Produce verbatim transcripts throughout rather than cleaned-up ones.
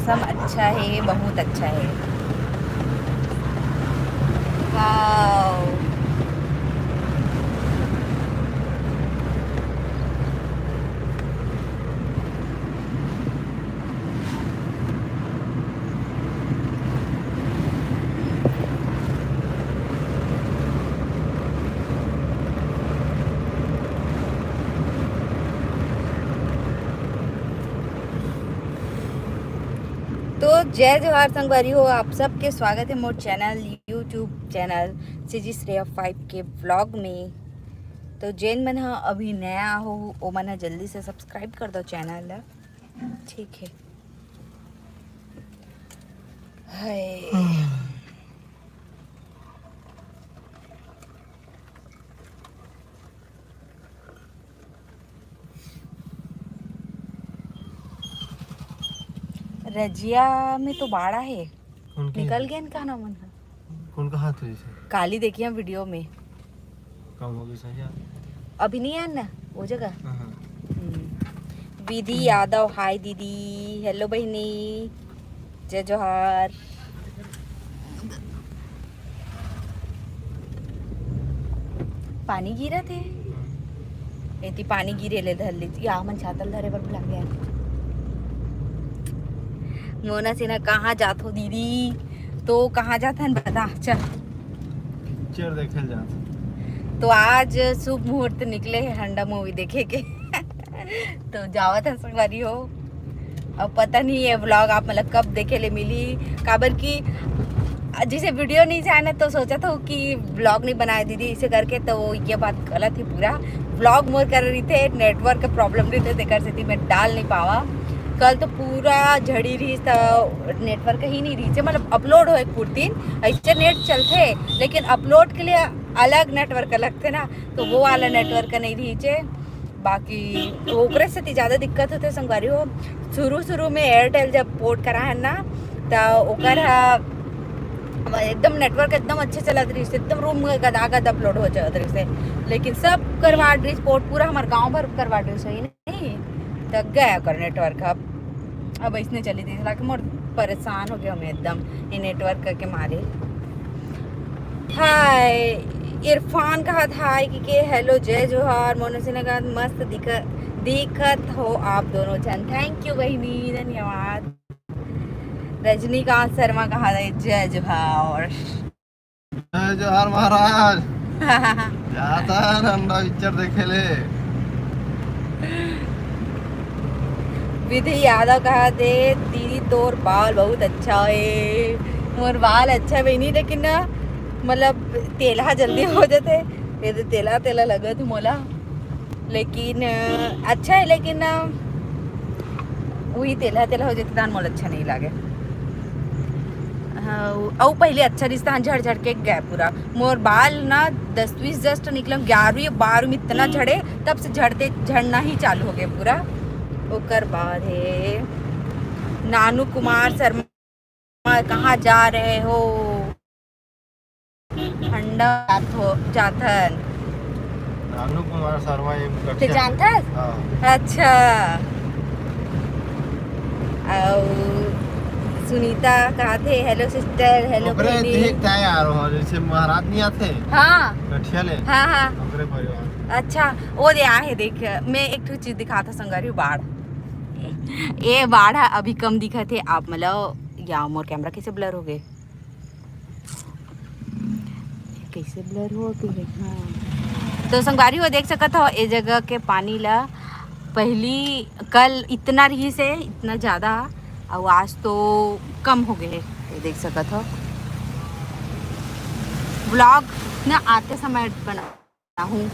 मौसम अच्छा है, बहुत अच्छा है। वाओ। तो जय जोहार संगवारी हो, आप सबके स्वागत है मोर channel, YouTube channel CG Shreya five के व्लॉग में। तो जेन मन ह अभी नया हो, ओ मन ह जल्दी से सब्सक्राइब कर दो चैनल ला, ठीक है। हाय। रजिया में तो बाढ़ आहे। कौन के? निकल गए ना, का नाम उनका? कौन कहा था इसे? काली देखिए वीडियो में। कम हो गई सही यार। अभी नहीं है ना वो जगह। हाँ, हाँ। हम्म। विधि यादव, हाय दीदी, हेलो बहिनी, जय जोहार। पानी गिरत हे। एती पानी गिरे ले धर लेती। या, मन छातल धरे बर भुला गया। मोना सिन्हा, कहाँ जात हो दीदी? तो कहाँ जात हन, बता, चल। पिक्चर देखे जात। तो आज शुभ मुहूर्त निकले है हंडा मूवी देखे के। तो जावत हन संगवारी हो। अब पता नहीं ये व्लॉग आप मतलब कब देखे ले मिली, काबर कि जैसे वीडियो नहीं जाए ना, तो सोचा था कि व्लॉग नहीं बनाए दीदी, इसे करके। तो ये बात गलत ही पूरा। व्लॉग मोर कर रही थे, नेटवर्क के प्रॉब्लम रही थे, तेकर सेती मैं डाल नहीं पावा। कल तो पूरा झड़ी रही, तो नेटवर्क ही नहीं रही, मतलब अपलोड हो एक पूरा दिन ऐसे नेट चलते, लेकिन अपलोड के लिए अलग नेटवर्क लगते ना, तो वो वाला नेटवर्क नहीं रही। बाकी ओकरे सेती ज़्यादा दिक्कत होथे संगवारी हो। शुरू शुरू में एयरटेल जब पोर्ट करा है ना, त ओकर ह एकदम नेटवर्क एकदम अच्छे चलत रहिस, एकदम रूम में गदागद अपलोड हो जात रहिस, लेकिन सब करवा डरिस पोर्ट, पूरा हमार गांव भर करवा डरिस, सही नहीं, त गया ओकर नेटवर्क। अब अब ऐसने चली थी, हालांकि मोर परेशान हो गया मैं एकदम ये नेटवर्क के मारे। हाय, इरफान कहा था कि के हेलो, जय जोहार, मोनू सिन्हा कहा मस्त दिख-, दिखत हो आप दोनों जन। थैंक यू बहिनी, धन्यवाद। रजनीकांत शर्मा कहा था जय जोहार। जय जोहार महाराज। जाता है हंडा पिक्चर देखे ले। विधि यादव कहा दे, दीदी तोर बाल बहुत अच्छा है। मोर बाल अच्छा भी नहीं, लेकिन ना, मतलब, तेलहा जल्दी हो जाते, ये तो तेलहा तेलहा लगत मोला। लेकिन अ, अच्छा है, लेकिन अ, वही तेलहा तेलहा हो जाते, दान मोला अच्छा नहीं लागे। हाँ, अउ पहले अच्छा रिश्ता झड़ झड़ के गया पूरा। मोर बाल ना दसवीं जस्ट निकलम, ग्यारहवीं बारहवीं इतना झड़े, तब से झड़ते झड़ना ही चालू हो गया पूरा। ओकर बाद है नानू कुमार शर्मा, कहाँ जा रहे हो? हंडा जात हो, जाथन। नानू कुमार शर्मा ये ते कठिया। जानथस? हाँ। अच्छा। अउ सुनीता कहा थे, "हेलो सिस्टर, हेलो ओकरे बहिनी।" देख था यार, वहाँ जैसे महाराज नहीं आते? हाँ। कठिया ले। हाँ, हाँ। ओकरे परिवार। अच्छा, वो दे आहे, देख, मैं एक ठो चीज दिखाता संगवारी, बाढ़। ये बाढ़ है, अभी कम दिखत है, आप मतलब, या मोर कैमरा कैसे ब्लर हो गए? कैसे ब्लर हो गए? हाँ। तो संगवारी हो देख सकत हो, ए जगह के पानी ला पहली कल इतना रही से, इतना ज़्यादा, और आज तो कम हो गए। ये देख सकत हो, व्लॉग ना आते समय बनाहूँ।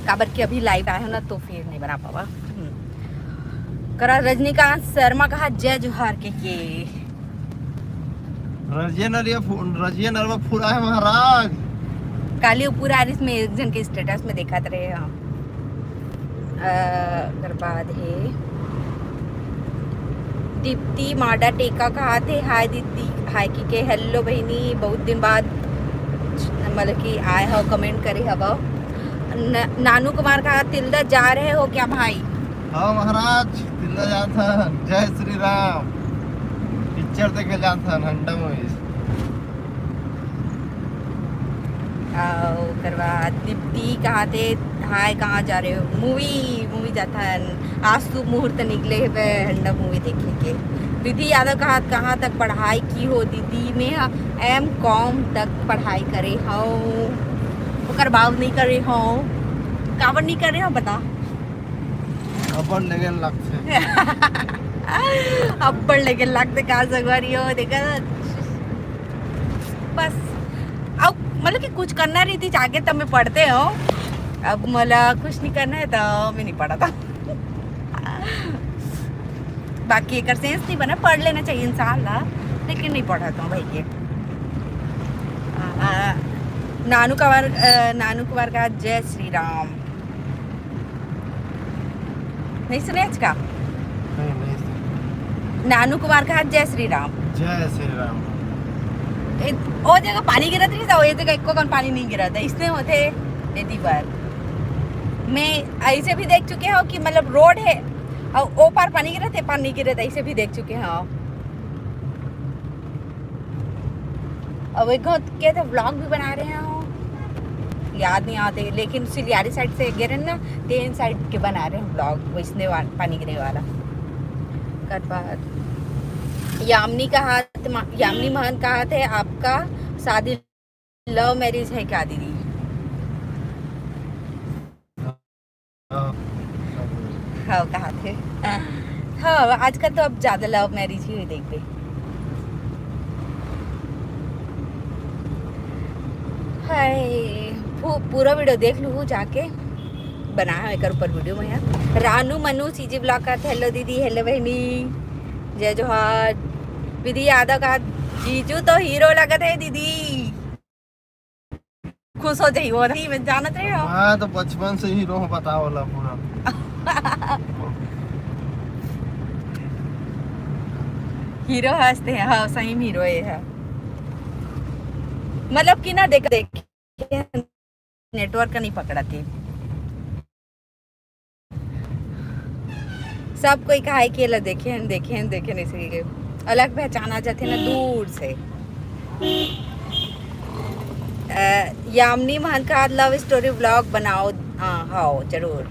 काबर कि अभी लाइव आए हो ना, तो फिर नहीं बना पावा। हम्म। करा रजनीकांत शर्मा कहा जय जोहार के के। रजिया नरिया फु-, रजिया नरवा फुला है महाराज। काली ऊपर आ रही, मैं एक जन के स्टेटस में देखत रहे हम। अ, ओकर बाद हे दीप्ति माडा टेका कहा थे, हाय दीदी, हाय की के, हेलो बहिनी, बहुत दिन बाद मतलब कि आए हो, कमेंट करे हव। न-, नानू कुमार कहा, तिलदा जा रहे हो क्या भाई? हाँ महाराज, तिल्दा जात हन। जय श्री राम। पिक्चर देखे जात हन, हंडा मूवीज। अउ ओकर बाद दीप्ति कहाथे, "हाय, कहाँ जा रहे हो?" "मूवी, मूवी जाथन, आज शुभ मुहूर्त निकले हेबे हंडा मूवी देखे के।" विधि यादव कहात, "कहाँ तक पढ़ाई की हो दीदी?" "मैं एम कॉम तक पढ़ाई करे हूँ।" ओकर बाद नहीं करे हूँ। काबर नहीं करे हूँ बता? अब्बड़ लेगेल लगथे। अब्बड़ लेगेल लगथे का संगवारी हो, देखा? बस, अब मतलब कि कुछ करना रहिथे, जाके तब मैं पढ़ते हूँ। अब मोला कुछ नहीं करना है, तो मैं नहीं पढ़त हूँ। बाकी एकर सेंस नहीं बना, पढ़ लेना चाहिए इंसान ला, लेकिन नहीं पढ़त हूँ भाई के। आ, नानू कुमार, अ, नानू कुमार कहात, "जय श्री राम।" नहीं सुने आज का? नहीं, नहीं सुने। नानू कुमार कहात, "जय श्री राम।" जय श्री राम। ए, ओ जगह पानी गिरत रहिस, ओ ये जगह एको कन पानी नहीं गिरत है, इसने होथे एती बार। मैं ऐसे भी देख चुके हूँ कि मतलब रोड है और ओ पार पानी गिरत है, पानी नहीं गिरत, ऐसे भी देख चुके हूँ। अब एक घंट के तो व्लॉग भी बना रहे हो, याद नहीं आते, लेकिन सिलियारी साइड से गिरे ना, तेन साइड के बना रहे हैं व्लॉग, वैसने वा-, पानी गिरने वाला। कर बाद यामिनी कहात, यामिनी महंत कहाथे, "आपका शादी लव मैरिज है क्या दीदी?" हाँ। हाँ, कहाथे। हाँ, आजकल तो अब ज्यादा लव मैरिज ही होई, देखबे। हाय, पू-, पूरा वीडियो देख लूँ जाके, बना है एकर ऊपर वीडियो में है। रानू मनु सीजी ब्लॉग कहाथे, "हेलो दीदी, हेलो बहनी, जय जोहार।" विधि यादव कहात, "जीजू तो हीरो लगत है दीदी।" खुश हो जाई वो, नहीं, मैं जानत रहे हो। मैं तो बचपन से हीरो हूँ, बताओ ला पूरा। हीरो हंसते हैं, हाँ, सही में हीरो ये है। मतलब कि ना, देख, देख, नेटवर्क नहीं पकड़ाते। सब कोई कहाय कि एला देखे हन, देखे हन, देखे हन, ऐसे कहिके अलग पहचाना जाथे ना दूर से। अ, यामिनी महंत कहात, "लव स्टोरी व्लॉग बनाओ।" हाँ, हाँ, जरूर।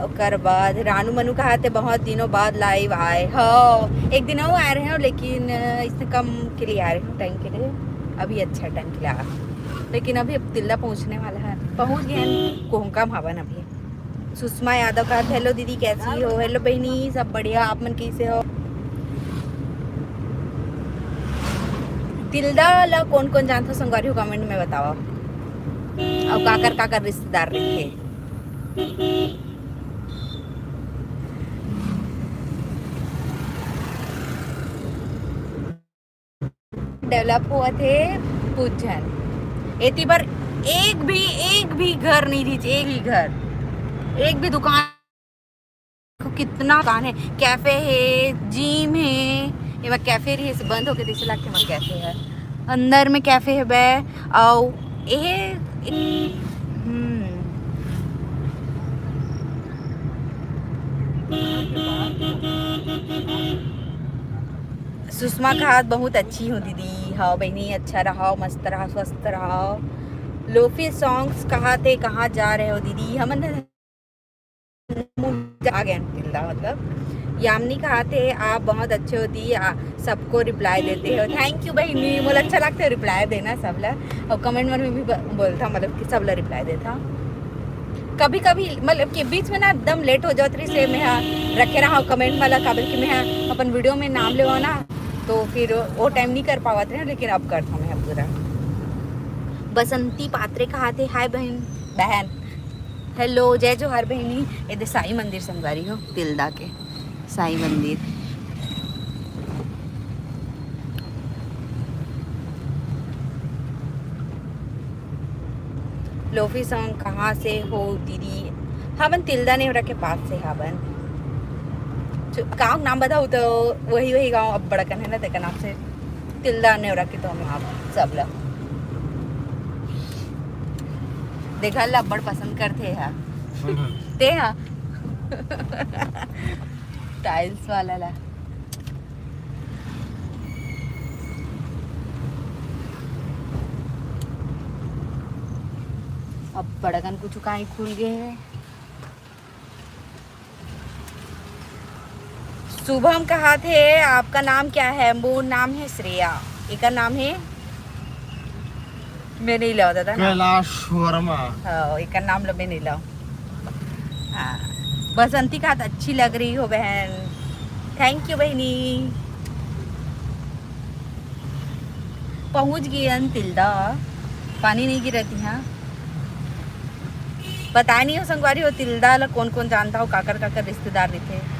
ओकर बाद रानू मनु कहाथे, "बहुत दिनों बाद लाइव आए हो।" एक दिन और आए रहे हो, लेकिन, अ, इससे कम के लिए आए रहे हो, टाइम के लिए। अभी अच्छा टाइम के लिए आया, लेकिन अभी अब तिल्दा पहुँचने वाला है, पहुँच गए हैं, कोहंका में हवन अभी। सुषमा यादव कहाथे, "हेलो दीदी, कैसी हो?" हेलो बहनी, सब बढ़िया, आप मन कैसे हो? तिल्दा ला कौन कौन जानथो संगवारी हो, कमेंट में बताओ। अउ काकर काकर रिश्तेदार रहिथे। डेवलप होवत हे कुछ झन। एती बर एक भी, एक भी घर नहीं रहिस, एक ही घर, एक भी दुकान को कितना दुकान है, कैफे है, जिम है, एमा कैफे रहिस बंद होके जैसे लगथे, एमा कैफे है, अंदर में कैफे है बे, अउ एहे, हम्म। सुषमा कहात, "बहुत अच्छी हूँ दीदी।" हाँ बहनी, अच्छा रहो, मस्त रहो, स्वस्थ रहो। लोफी सॉन्ग्स कहाथे, "कहाँ जा रहे हो दीदी?" हमन आ गए तिल्दा, मतलब। यामिनी कहाथे, "आप बहुत अच्छे हो दी, आ, सबको रिप्लाई देते हो।" थैंक यू बहनी, मोला अच्छा लगता है रिप्लाई देना सब ला। और कमेंट मन में भी ब-, बोलता, मतलब कि सब ला रिप्लाई देता। कभी कभी मतलब कि बीच में ना एकदम लेट हो जात रहिस, मैं हा रखे रहा कमेंट वाला, काबर कि मैं हा अपन वीडियो में नाम लेवा ना, तो फिर वो टाइम नहीं कर पावत रहे, लेकिन अब करता मैं पूरा। बसंती पात्रे कहाथे, "हाय बहन, बहन।" हेलो, जय जोहार बहनी। ये दे साई मंदिर संगवारी हो, तिल्दा के साई मंदिर। लोफी सॉन्ग, "कहाँ से हो दीदी?" हमन तिल्दा नेवरा के पास से हावन। चु-, गाँव नाम बताओ तो वही, वही गाँव अब बड़कन है ना, तेकर नाम से तिल्दा नेवरा के तो हम आप सब ला। देखा ला अब्बड़ पसंद करथे हा। हम्म। ते हा। टाइल्स वाला ला। अब बड़कन कुछ काई खुल गए हे। शुभम कहा थे, "आपका नाम क्या है?" मोर नाम है श्रेया। एकर नाम है, मैं नहीं लो दादा ना। कैलाश वर्मा। हाँ, एकर नाम लो मैं नहीं लो। हाँ, बसंती कहा थे, "अच्छी लग रही हो बहन।" थैंक यू बहनी। पहुंच गए अन तिल्दा, पानी नहीं गिरत इहाँ। पता नहीं हो संगवारी हो, तिल्दा ला कौन कौन जानता हो, काकर काकर रिश्तेदार रहिथे।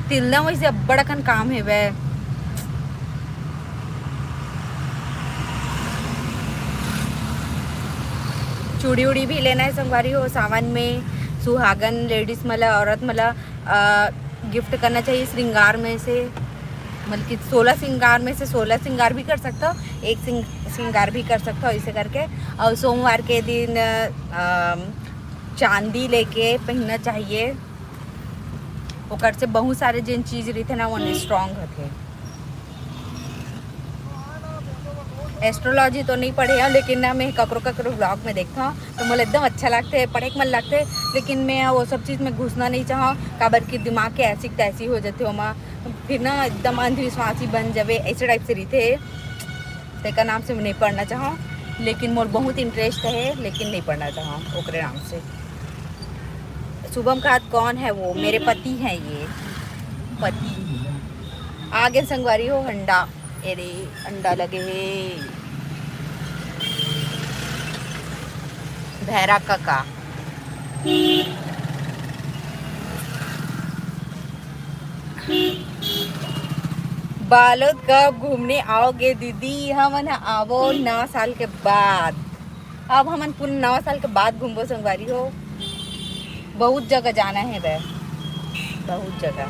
तिल्दा में से अब्बड़ अकन काम हेवय। चूड़ी उड़ी भी लेना है संगवारी हो, सावन में सुहागन लेडीज मला, औरत मला, आ, गिफ्ट करना चाहिए श्रृंगार में से, मतलब कि सोलह श्रृंगार में से सोलह श्रृंगार भी कर सकता हो, एक श्रृंग-, श्रृंगार भी कर सकता हो, इसे करके। और सोमवार के दिन, आ, चांदी लेके पहनना चाहिए, ओकर से बहुत सारे जिन चीज रहिथे ना, वो स्ट्रांग होथे। एस्ट्रोलॉजी तो नहीं पढ़े हव, लेकिन ना मैं ककरो ककरो व्लॉग में देखता हूँ तो मोला एकदम अच्छा लगथे, पढ़े के मन लगथे, लेकिन मैं वो सब चीज में घुसना नहीं चाहूँ, काबर कि दिमाग के ऐसी तैसी हो जाथे ओमा, फिर ना एकदम अंधविश्वासी बन जावे, ऐसे टाइप से रहिथे। तेकर नाम से मैं नहीं पढ़ना चाहूँ, लेकिन मोर बहुत इंटरेस्ट है, लेकिन नहीं पढ़ना चाहूँ ओकरे नाम से। शुभम का हाथ कौन है वो? मेरे पति हैं ये, पति। आगे संगवारी हो अंडा, एरे अंडा लगे हे। भैरा कका। बालोद कब घूमने आओगे दीदी? हमन ह आवो नवा साल के बाद। अब हमन पूरा नवा साल के बाद घूमबो संगवारी हो। बहुत जगह जाना है बे, बहुत जगह।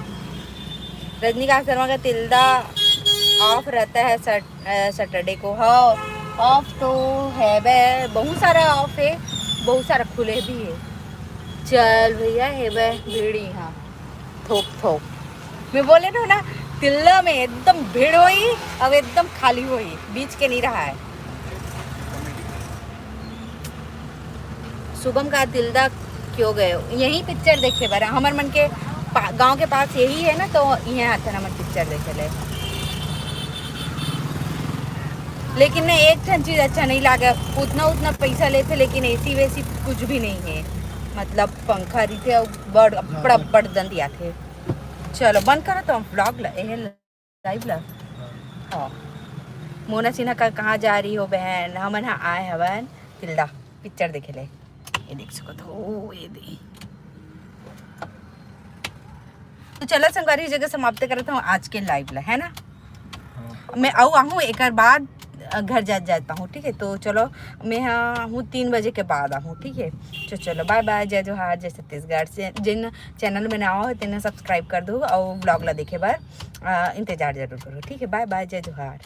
रजनीकांत शर्मा का तिल्दा ऑफ रहता है सट-, अ, सैटरडे को। हाँ, ऑफ तो है बे, बहुत सारा ऑफ है, बहुत सारा खुले भी है। चल भैया, है बे भीड़ यहाँ थोक थोक। मैं बोले ना ना, तिल्दा में एकदम भीड़ होई, अब एकदम खाली होई, बीच के नहीं रहा है। शुभम का तिल्दा क्यों गए? यही पिक्चर देखे बर, हमर मन के पा-, गांव के पास यही है ना, तो इहे आथन हमन पिक्चर देखे ले। लेकिन ना, एक ठन चीज अच्छा नहीं लागे, उतना उतना पैसा लेथे, लेकिन एसी वेसी कुछ भी नहीं है, मतलब पंखा रहिथे अउ बड़ अब्बड़ अब्बड़ दंदी आथे। चलो बंद करो तो हम व्लॉग ला, एहे लाइव ला। हाँ। मोना सिन्हा का कहाँ जा रही हो बहन? हमन हा आए हवन तिल्दा पिक्चर देखे ले। ये देख सकत हो, ये दे। तो चलो संगवारी, ये जगह समाप्त करत हूँ आज के लाइव ला, है ना? हाँ। मैं आऊ आहूँ एकर बाद, अ, घर जा जाता हूँ, ठीक है? तो चलो, मैं हाँ हूँ तीन बजे के बाद आहूँ, ठीक है? तो चलो, बाय बाय, जय जोहार, जय छत्तीसगढ़। से जिन चैनल में नवा हो, तेने सब्सक्राइब कर दो और व्लॉग ला देखे बर, अ, इंतजार जरूर करो, ठीक है? बाय बाय, जय जोहार।